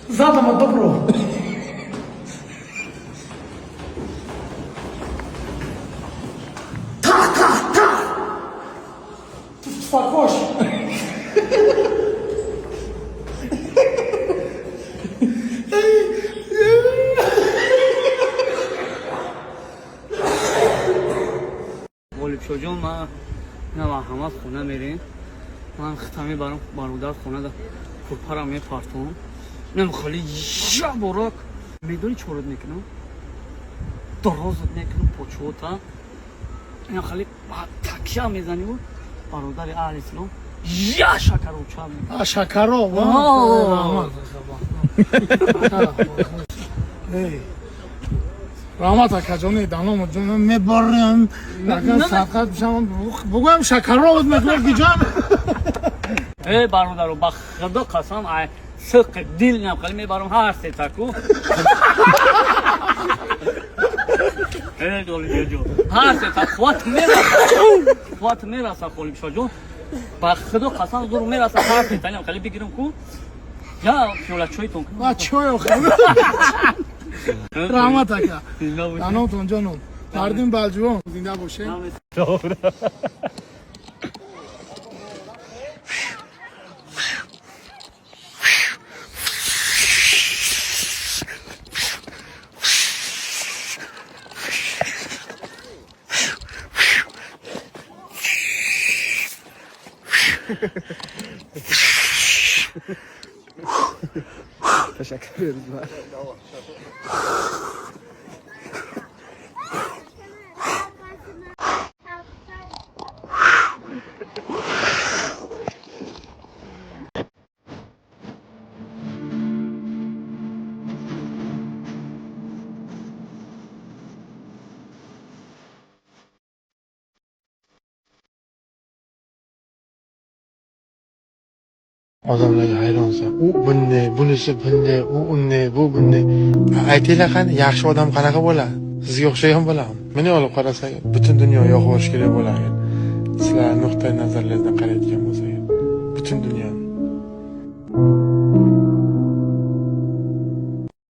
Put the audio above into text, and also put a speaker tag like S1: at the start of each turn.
S1: Задама добро. Ta, ta, ta! Tvakosh.
S2: Ғолибшоҳҷон, ман на марҳамат, хона мерем. Ман хита мебарам, бародар, хона да курпарам мепартом. Нам хали жаборак. Медони чорот мекунам? Дорозот мекунам почота. Ина хали такя мезаниву бародари аҳли ислом я шакароча мекунам.
S1: А шакаров.
S2: О!
S1: Эй. Раҳмат, акаҷони даном ҷон, мебарем. Ака садқат бишам, бугӯям, шакаровот мекунам киҷон.
S2: Э, бародаро, ба худо қасам, ай сиқи дил нам хали мебарам ҳар сетаку. Э, Ғолибшоҳҷон, ҳар сета қувват мераса. Қувват мераса, Ғолибшоҳҷон. Ба худо қасам, зур мераса, ҳар сета нам хали бигирам ку. Я пиёла чойтон кунам.
S1: Ва чой охир. Раҳмат, ака. Даномтон ҷоном. Мардим Балҷувон зинда бошед.
S3: Teşekkür ederiz.
S4: Odamlarga hayronsan. U bunday, bunisi bunday, u unday, bu bunday. Aytinglar, qani, yaxshi odam qanaqa bo'ladi? Sizga o'xshagan bo'ladimi? Bunday olib qarasak, butun dunyo yoqib yuborish kerak bo'ladi. Sizlar nuqtai nazarlardan qarayotgan bo'lsak, butun dunyo.